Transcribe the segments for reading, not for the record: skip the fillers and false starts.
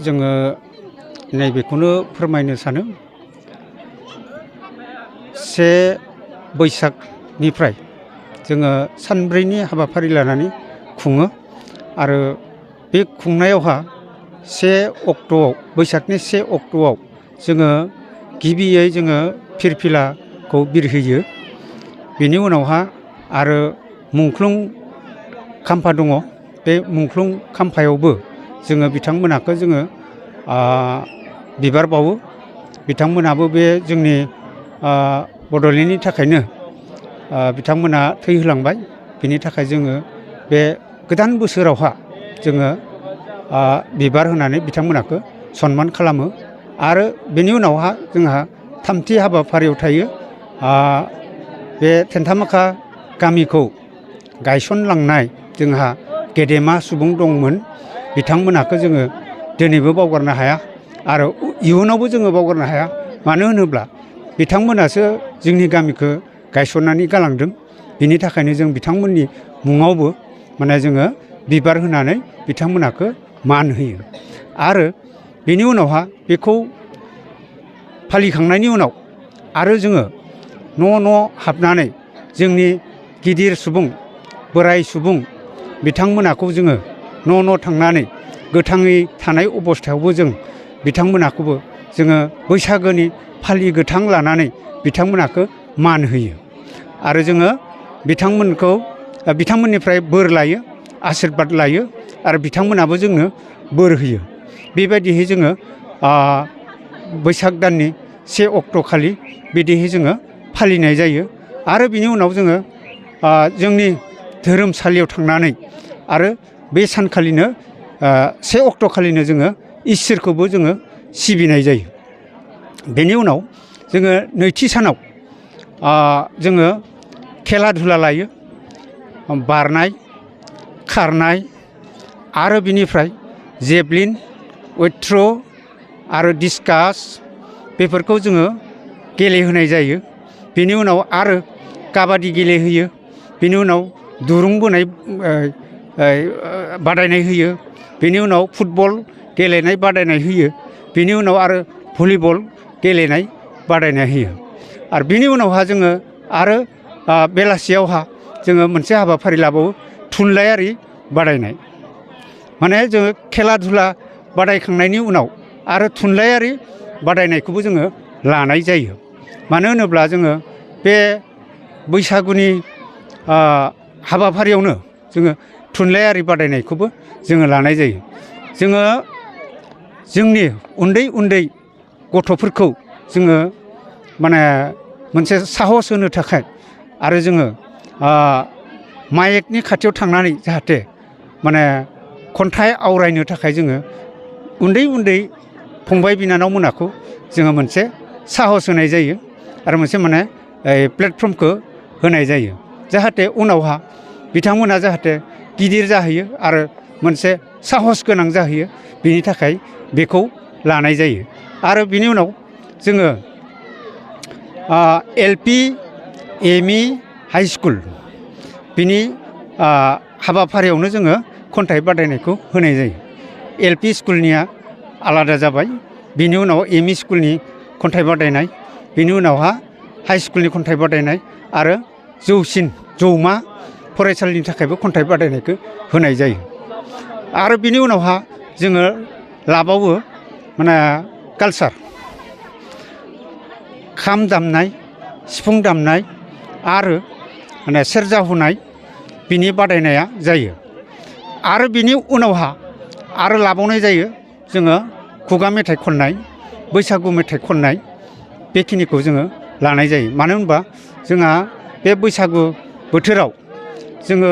जोङो नैबेखौनो फोरमायनो सानो 1 बैसागनिफ्राय जोङो सानब्रैनि हाबाफारि लानानै खुङो आरो बे खुंनायावहा 1 अक्ट'आव बैसागनि 1 अक्ट'आव जोङो गिबियै जोङो फिरफिलाखौ बिरहोयो। बेनि उनावहा आरो मुंख्लं खाम्फा दङ। बे मुंख्लं खाम्फायावबो जोङो बिथांमोनखौ जोङो बिबार बावो। बिथांमोनाबो बे जोंनि बड'लेण्डनि थाखायनो बिथांमोना थै होलांबाय। बिनि थाखाय जोङो बे गोदान बोसोरावहा जोङो बिबार होनानै बिथांमोनखौ सनमान खालामो आरो बेनि उनावहा जोंहा थामथि हाबाफारियाव थायो बे थेन्थामाखा गामिखौ गायसनलांनाय जोंहा गेदेमा सुबुं दंमोन। बिथांमोनखौ जोङो दिनैबो बावगारनो हाया आरो इयुनावबो जोङो बावगारनो हाया। मानो होनोब्ला बिथांमोनासो जोंनि गामिखौ गायसननानै गालांदों। बिनि थाखायनो जों बिथांमोननि मुङावबो माने जोङो बिबार होनानै बिथांमोनखौ मान होयो आरो बेनि उनावहा बेखौ फालिखांनायनि उनाव आरो जोङो न' न' हाबनानै जोंनि गिदिर सुबुं बोराय सुबुं बिथांमोनखौ जोङो न' न' थांनानै गोथाङै थानाय अबस्थायावबो जों बिथांमोनखौबो जोङो बैसागोनि फालि गोथां लानानै बिथांमोनखौ मान होयो आरो जोङो बिथांमोनखौ बिथांमोननिफ्राय बोर लायो, आसिरबाद लायो आरो बिथांमोनाबो जोंनो बोर होयो। बेबायदिहै जोङो बैसाग दाननि 1 अक्ट' खालि बिदिहै जोङो फालिनाय जायो आरो बिनि उनाव जोङो जोंनि धोरोमसालियाव थांनानै आरो बे सानखालिनो 1 अक्ट' खालिनो जोङो इसोरखौबो जोङो सिबिनाय जायो। बेनि उनाव जोङो नैथि सानाव जोङो खेला धुला लायो, बारनाय, खारनाय आरो बिनिफ्राय जेभलिन, वेट थ्र' आरो डिसकास बेफोरखौ जोङो गेलेहोनाय जायो। बेनि उनाव आरो काबादि गेलेहोयो। बेनि उनाव दुरुं बोनाय बादायनाय होयो। बेनि उनाव फुटबल गेलेनाय बादायनाय होयो। बेनि उनाव आरो भलिबल गेलेनाय बादायनाय होयो आरो बिनि उनावहा जोङो आरो बेलासियावहा जोङो मोनसे हाबाफारि लाबावो थुनलाइयारि बादायनाय। माने जोङो खेला धुला बादायखांनायनि उनाव आरो थुनलाइयारि बादायनायखौबो जोङो लानाय जायो। मानो होनोब्ला जोङो बे बैसागुनि हाबाफारियावनो जोङो थुनलाइयारि बादायनायखौबो जोङो लानाय जायो। जोङो जोंनि उन्दै उन्दै गथ'फोरखौ जोङो माने मोनसे साहस होनो थाखाय आरो जोङो माइकनि खाथियाव थांनानै जाहाथे माने खन्थाइ आवरायनो थाखाय जोङो उन्दै उन्दै फंबाय बिनानावमोनखौ जोङो मोनसे साहस होनाय जायो आरो मोनसे माने प्लेटफर्मखौ होनाय जायो। जाहाथे उनावहा बिथांमोना जाहाथे गिदिर जाहैयो आरो मोनसे साहस गोनां जाहैयो। बिनि थाखाय बेखौ लानाय जायो आरो बिनि उनाव जोङो LP, ME, हाइ स्कुल बिनि हाबाफारियावनो जोङो खन्थाइ बादायनायखौ होनाय जायो। LP स्कुलनिया आलादा जाबाय। बिनि उनाव ME स्कुलनि खन्थाइ बादायनाय, बिनि उनावहा हाइ स्कुलनि खन्थाइ बादायनाय आरो जौमा फरायसालिनि थाखायबो खन्थाइ बादायनायखौ होनाय जायो आरो बिनि उनावहा जोङो लाबावो माने कालसार, खाम दामनाय, सिफुं दामनाय आरो माने सेरजा हुनाय बिनि बादायनाया जायो आरो बिनि उनावहा आरो लाबावनाय जायो जोङो खुगा मेथाइ खननाय, बैसागु मेथाइ खननाय बेखिनिखौ जोङो लानाय जायो। मानो होनबा जोंहा बे बैसागु बोथोराव जोङो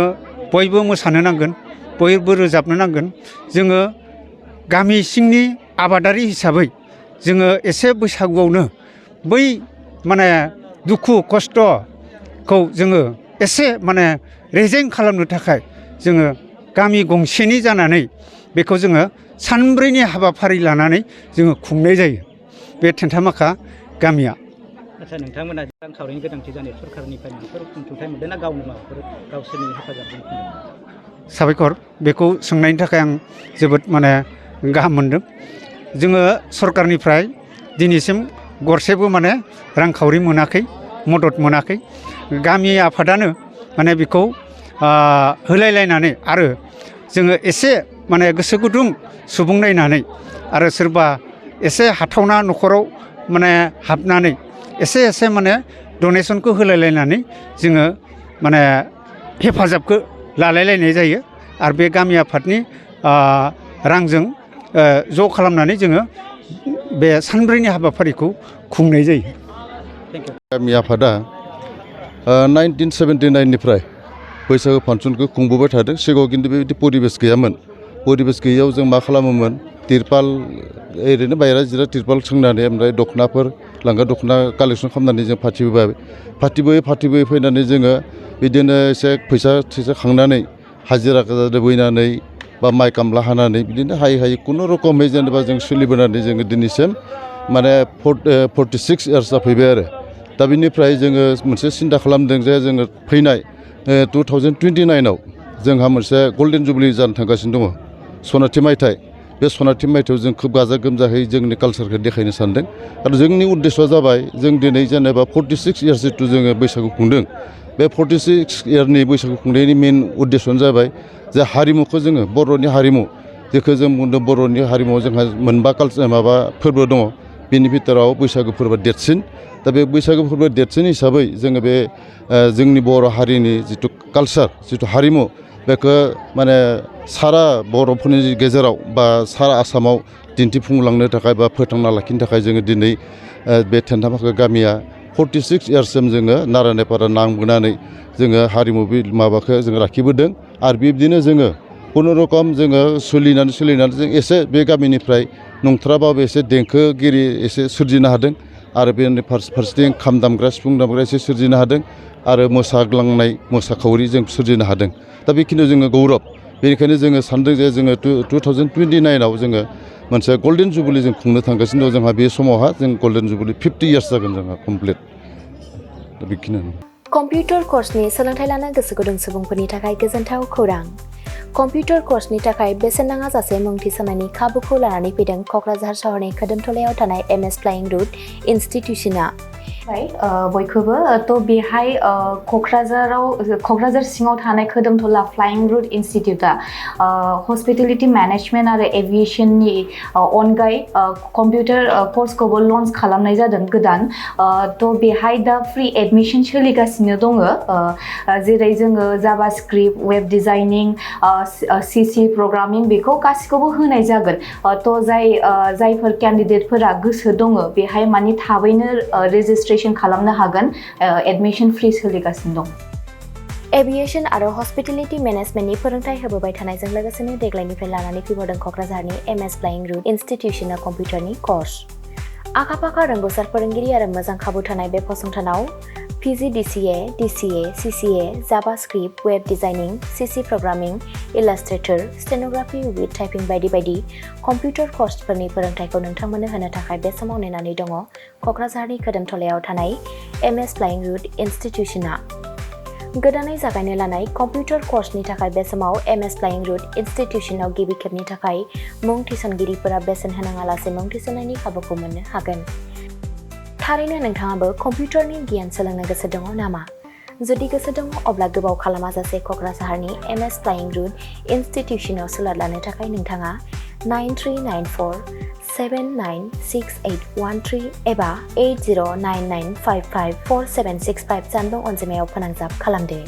बयबो मोसानो नांगोन, बयबो रोजाबनो नांगोन। जोङो गामि सिंनि आबादारि हिसाबै जोङो एसे बैसागुआवनो बै माने दुखु खस्थ'खौ जोङो एसे माने रेजें खालामनो थाखाय जोङो गामि गंसेनि जानानै बेखौ जोङो सानब्रैनि हाबाफारि लानानै जोङो खुंनाय जायो बे थेन्थामाखा गामिया। आच्छा, नोंथांमोना रांखावरिनि गोनांथि जानाय सरकारनिफ्राय माबाफोर अनसुंथाइ मोनदों ना गावनो माबाफोर गावसोरनि हेफाजाबजों खुंदों? साबायखर, बेखौ सोंनायनि थाखाय आं जोबोद माने गाहाम मोनदों जोङो सरकारनिफ्राय दिनैसिम गरसेबो माने रांखावरि मोनाखै मदद मोनाखै गामि आफादानो माने बेखौ होलायलायनानै आरो जोङो एसे माने गोसो गुदुं सुबुं नायनानै आरो सोरबा एसे हाथावना न'खराव माने हाबनानै एसे माने डनेसनखौ होलायलायनानै जोङो माने हेफाजाबखौ लालायलायनाय जायो आरो बे गामि आफादनि रांजों ज' खालामनानै जोङो बे सानब्रैनि हाबाफारिखौ खुंनाय जायो। गामि आफादा 1979निफ्राय बैसागो फांसनखौ खुंबोबाय थादों। सिगाङाव खिन्थु बेबायदि परिबेस गैयामोन। परिबेस गैयैयाव जों मा खालामोमोन तिरपाल ओरैनो बायरा जिरा तिरपाल सोंनानै ओमफ्राय दख'नाफोर लांगा दख'ना कालेक्सन खालामनानै जों फाथिबोयै फैनानै जोङो बिदिनो एसे फैसा खांनानै हाजिरा बैनानै बा माइ खामला हानानै बिदिनो हायै खुनुरुखमै जेनेबा जों सोलिबोनानै जोङो दिनैसिम माने 46 इयार्स जाफैबाय आरो दा बिनिफ्राय जोङो मोनसे सिन्था खालामदों जे जोङो फैनाय 2029आव जोंहा मोनसे गल्डेन जुबलि जानो थांगासिनो दङ सनाथि मायथाइ। बे सनाथि मायथाइयाव जों खोब गाजा गोमजायै जोंनि कालसारखौ देखायनो सानदों आरो जोंनि उद्देश्यआ जाबाय जों दिनै जेनेबा 46 इयार्स जिथु जोङो बैसागु खुंदों बे 46 इयारनि बैसागु खुंनायनि मेन उद्देश्यआनो जाबाय जे हारिमुखौ जोङो बर'नि हारिमु जेखौ जों बुंदों बर'नि हारिमुआव जोंहा मोनबा फोरबो दङ बेनि भितराव बैसागु फोरबोआ देरसिन। दा बे बैसागु फोरबो देरसिन हिसाबै जोङो बे जोंनि बर' हारिनि जिथु कालसार जिथु हारिमु बेखौ माने सारा बर'फोरनि गेजेराव बा सारा आसामाव दिन्थिफुंलांनो थाखाय बा फोथांना लाखिनो थाखाय जोङो दिनै बे थेन्थामाखा गामिया 46 इयार्ससिम जोङो नारायनायपारा नांबोनानै जोङो हारिमु माबाखौ जों लाखिबोदों आरो बिब्दिनो जोङो खुनुरुखम जोङो सोलिनानै जों एसे बे गामिनिफ्राय नंथ्राबाबो एसे देंखोगिरि एसे सोरजिनो हादों आरो बेनि फारसेथिं खाम दामग्रा सिफुं दामग्रा एसे सोरजिनो हादों आरो मोसाग्लांनाय मोसाखावरि जों सोरजिनो हादों। दा बेखिनियाव जोङो गौरब। बेनिखायनो जोङो सानदों जे जोङो 2029आव जोङो मोनसे गल्डेन जुबलि जों खुंनो थांगासिनो दं। जोंहा बे समावहा जों गल्डेन जुबलि 50 इयार्स जागोन जोंहा कमप्लिट। दा बेखिनियानो। कम्पिउटार कर्सनि सोलोंथाइ लानो गोसो गुदुं सुबुंफोरनि थाखाय गोजोनथाव खौरां। कम्पिउटार कर्सनि थाखाय बेसेन नाङाजासे मुं थिसननायनि खाबुखौ लानानै फैदों क'क्राझार सहरनि खोदोमथलायाव थानाय MS फ्लाइं रुट इनस्टिट्यूशना। बयखौबो बेहाय क'क्राझार सिङाव थानाय खोदोमथला फ्लाइं रुट इनस्टिट्यूटआ हस्पिटेलिटी मेनेजमेन्ट आरो एभिएशननि अनगायै कम्पिउटार कर्सखौबो लन्च खालामनाय जादों गोदान। बेहाय दा फ्रि एडमिशन सोलिगासिनो दङ जेरै जोङो JavaScript web designing CC programming बेखौ गासिखौबो होनाय जागोन। जायफोर केन्डिडेटफोरा गोसो दङ बेहाय माने थाबैनो रेजिस्ट्रेशन खालामनो हागोन। एडमिशन फ्रि सोलिगासिनो दं। एभिएशन आरो हस्पिटेलिटी मेनेजमेन्टनि फोरोंथाय होबोबाय थानायजों लोगोसेनो देग्लायनिफ्राय लानानै फैबावदों क'क्राझारनि MS फ्लाइं रुट इनस्टिट्यूशना कम्पिउटारनि कर्स। आखा-फाखा रोंगौसार फोरोंगिरि आरो मोजां खाबु थानाय बे फसंथानाव PGDCA, DCA, CCA, JavaScript, web designing, CC programming, illustrator, stenography with typing बायदि कम्पिउटार कर्सफोरनि फोरोंथायखौ नोंथांमोननो होनो थाखाय बे समाव नेनानै दङ क'क्राझारनि खोदोमथलायाव थानाय MS फ्लाइं रुट इनस्टिट्यूशना। गोदानै जागायनो लानाय कम्पिउटार कर्सनि थाखाय बे समाव MS फ्लाइं रुट इनस्टिट्यूशनाव गिबि खेबनि थाखाय मुं थिसनगिरिफोरा बेसेन होनाङालासे मुं थिसननायनि खाबुखौ मोननो हागोन। थारैनो नोंथाङाबो कम्पिउटारनि गियान सोलोंनो गोसो दङ नामा? जुदि गोसो दङ अब्ला गोबाव खालामाजासे क'क्राझारनि MS फ्लाइं रुट इनस्टिट्यूशनाव सोलों लानो थाखाय नोंथाङा 9394796813 एबा 8099554765 जानबुं अनजिमायाव फोनांजाब खालामदो।